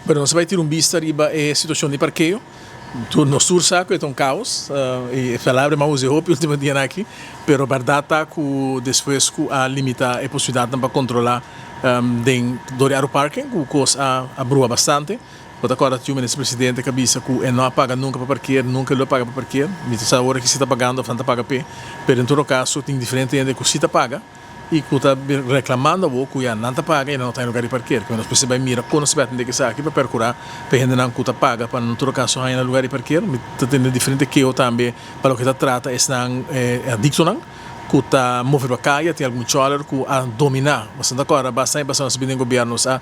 Pero nos a bai tira un bista riba e situacion di parkeo. Tur nos tur sa cu e ta un caos, y e palabra mi a usa e hopi ultimo dianan aki, pero berdad ta cu despues cu a limita e posibilidadnan pa controla den dor di Aruparking cu cos a brua bastante. Bo ta corda cu Minister Presidente cu a bisa cu e no a paga nunca pa parkeer, nunca e lo paga pa parkeer. Mi ta sa awor aki si ta pagando of nan ta paga p'e, pero en todo caso tin diferente hende cu si ta paga. Y cu ta reclamando awor cu ya nan ta paga y nan no ta en lugar di parkeer. Cu nos mester bay mira con nos ta bay atende cu esaki pa percura pa e hendenan cu ta paga pa nan todo caso haya nan lugar di parkeer. Mi ta tende diferente keho tambe pa loke ta trata esnan adictonan cu ta move riba caya. Tin algun choler cu a domina. Nos ta acorda basta aña pasa nos a bini den gobierno nos a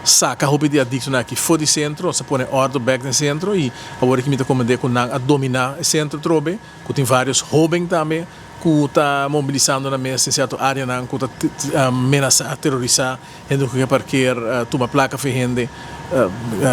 saca hopi di adictonan aki for di centro. Nos a pone ordo bek den centro y awor aki mi ta comprende cu nan a domina e centro atrobe. Cu tin varios hoben tambe cu ta mobilisando nan mes den cierto areanan cu ta menasa, terorisa hende cu ke parkeer, tuma placa for hende,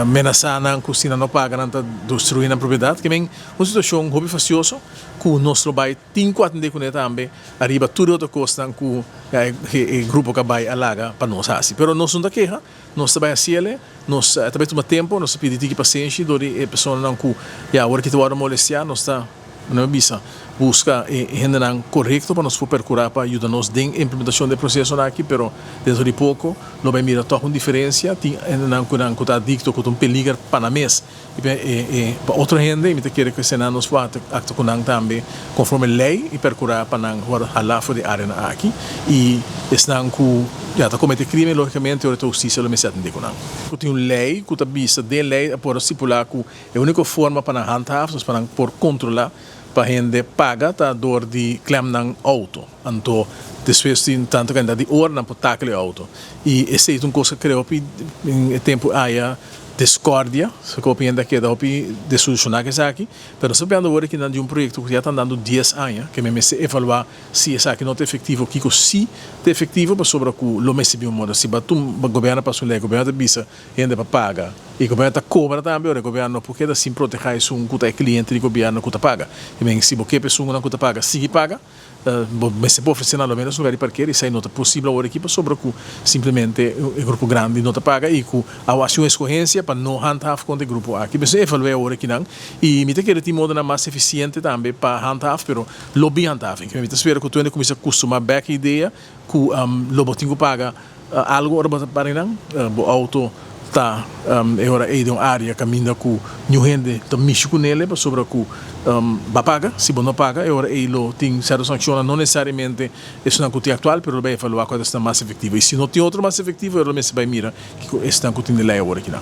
menasa nan cu si nan no paga nan ta destrui nan propiedad. Ke men un situacion hopi fastioso cu nos lo bay tin cu atende cune tambe ariba tur e otro cosnan cu e grupo cu a bay a laga pa nos haci. Pero nos no ta keha. Nos ta bai hasiel, nos ta bai tuma tempo, nos ta pidi tiki pasenshi dor di e personanan ku ya awor ki ta wòrdu molestiá. Nos ta, manera mi a bisa, buska e hendenan korekto pa nos por perkurá pa yuda nos den e implementashon di e prosesonan aki, pero dentro di poko lo bai mira tòg un diferensia. Tin hendenan ku nan ku ta adikto ku ta un peliger pa nan mes. I pa e pa otro hende, i mi ta kere ku esena nos por aktua ku nan tambe konforme lei i perkurá pa nan wòrdu halá for di areanan aki. I esnan ku ya ta komete krimen, lógikamente ora ta hustisia lo mester atendé ku nan. Ku tin un lei ku ta bisa, den lei a por a stipulá ku e úniko forma pa nan handhaaf, dus pa nan por kontrolá pa hende paga ta dor di klèm nan outo. Anto despues di tantu kantidat di ora nan por takel e outo. I esei ta un kos ku a krea hopi e tempu aya discordia, ku hopi hende a keda hopi desilusioná ku esaki. Pero nos ta papiando awor aki nan di un proyekto ku ya ta andando dies aña, ke mi mester evaluá si esaki no ta efektivo, kiko si ta efektivo, pasobra ku lo mester bin un moda. Si bo a tumba gobièrnu a pasa un lei, gobièrnu ta bisa hende pa paga i gobièrnu ta kobra tambe, ora e gobièrnu no por keda sin protehá esun ku ta e kliente di gobièrnu ku ta paga. I men si bo ke pa esunnan ku ta paga sigui paga, Bo mester por ofresé nan lo menos lugar di parker i esei no ta posibel awor aki pasobra ku simplemente e grupo grandi no ta paga i ku a hasi un eskohensia pa no handhaaf kontra e grupo aki. Mester evalu'é awor aki nan i mi ta kere tin modonan mas efisiente tambe pa handhaaf pero lo bin handhaving. Mi ta spera ku tur hende kuminsá kustumá bèk e idea ku lo bo tin ku paga Algu ora bo ta para einan, bo auto ta e ora ei den un area kaminda ku niun hende ta mishi ku nele pasobra ku bo a paga. Si bo no paga e ora ei lo tin sierto sankshonnan, no nesesariamente esunnan ku tin aktual, pero lo bai evaluá kua ta esnan mas efektivo. I si no tin otro mas efektivo e ora lo mester bai mira kiko esnan ku tin den lei awor akinan.